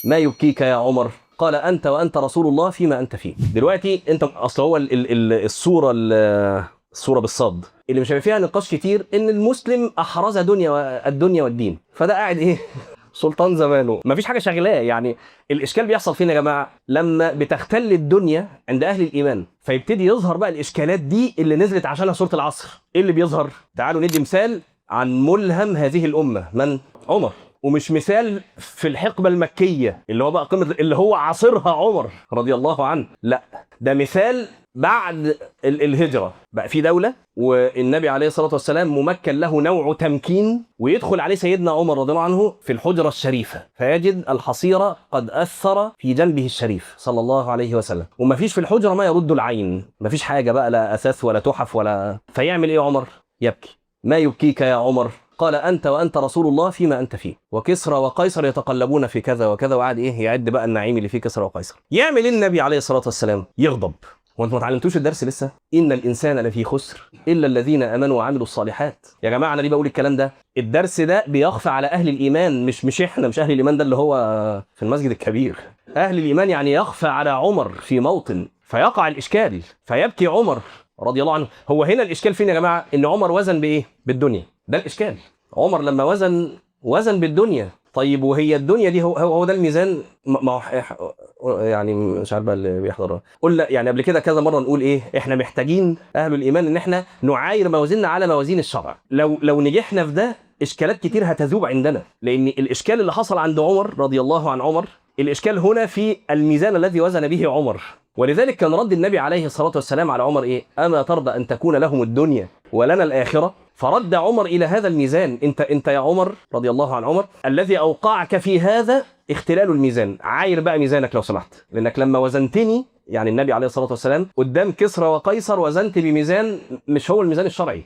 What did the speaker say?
ما يبكيك يا عمر؟ قال أنت وأنت رسول الله فيما أنت فيه. دلوقتي أنت أصل هو الصورة الصورة بالصاد اللي مش هيبقى فيها نقاش كتير، إن المسلم أحرز الدنيا والدين، فده قاعد إيه سلطان زمانه، مفيش حاجة شغلاه. يعني الاشكال بيحصل فين يا جماعة؟ لما بتختل الدنيا عند اهل الايمان، فيبتدي يظهر بقى الاشكالات دي اللي نزلت عشانها سورة العصر. ايه اللي بيظهر؟ تعالوا ندي مثال عن ملهم هذه الامة، من؟ عمر. ومش مثال في الحقبة المكية اللي هو بقى قمة اللي هو عاصرها عمر رضي الله عنه، لا ده مثال بعد الهجرة، بقى في دولة والنبي عليه الصلاة والسلام ممكن له نوع تمكين، ويدخل عليه سيدنا عمر رضي الله عنه في الحجرة الشريفة فيجد الحصيرة قد أثر في جنبه الشريف صلى الله عليه وسلم، وما فيش في الحجرة ما يرد العين، ما فيش حاجة بقى، لا أثاث ولا تحف ولا، فيعمل إيه عمر؟ يبكي. ما يبكيك يا عمر؟ قال أنت وأنت رسول الله فيما أنت فيه، وكسرى وقيصر يتقلبون في كذا وكذا، وقعد إيه يعد بقى النعيم اللي فيه كسرى وقيصر. يعمل إيه النبي عليه الصلاة والسلام؟ يغضب. وانتم ما اتعلمتوش الدرس لسه؟ إن الإنسان لفي خسر إلا الذين آمنوا وعملوا الصالحات. يا جماعة أنا ليه بقول الكلام ده؟ الدرس ده بيخفى على أهل الإيمان، مش إحنا، مش أهل الإيمان ده اللي هو في المسجد الكبير. أهل الإيمان يعني يخفى على عمر في موطن فيقع الإشكال فيبكي عمر رضي الله عنه. هو هنا الإشكال فين يا جماعة؟ إن عمر وزن بإيه؟ بالدنيا. ده الإشكال. عمر لما وزن بالدنيا. طيب وهي الدنيا دي هو ده الميزان؟ ما هو يعني مش عارف بقى اللي بيحضر. قلنا يعني قبل كده كذا مرة نقول ايه، احنا محتاجين اهل الايمان ان احنا نعاير موازيننا على موازين الشرع. لو نجحنا في ده اشكالات كتير هتذوب عندنا، لان الاشكال اللي حصل عند عمر رضي الله عن عمر، الاشكال هنا في الميزان الذي وزن به عمر. ولذلك كان رد النبي عليه الصلاة والسلام على عمر ايه؟ اما ترضى ان تكون لهم الدنيا ولنا الاخرة؟ فرد عمر الى هذا الميزان. انت يا عمر رضي الله عن عمر الذي اوقعك في هذا اختلال الميزان، عاير بقى ميزانك لو سمحت، لانك لما وزنتني، يعني النبي عليه الصلاة والسلام قدام كسرى وقيصر وزنت بميزان مش هو الميزان الشرعي.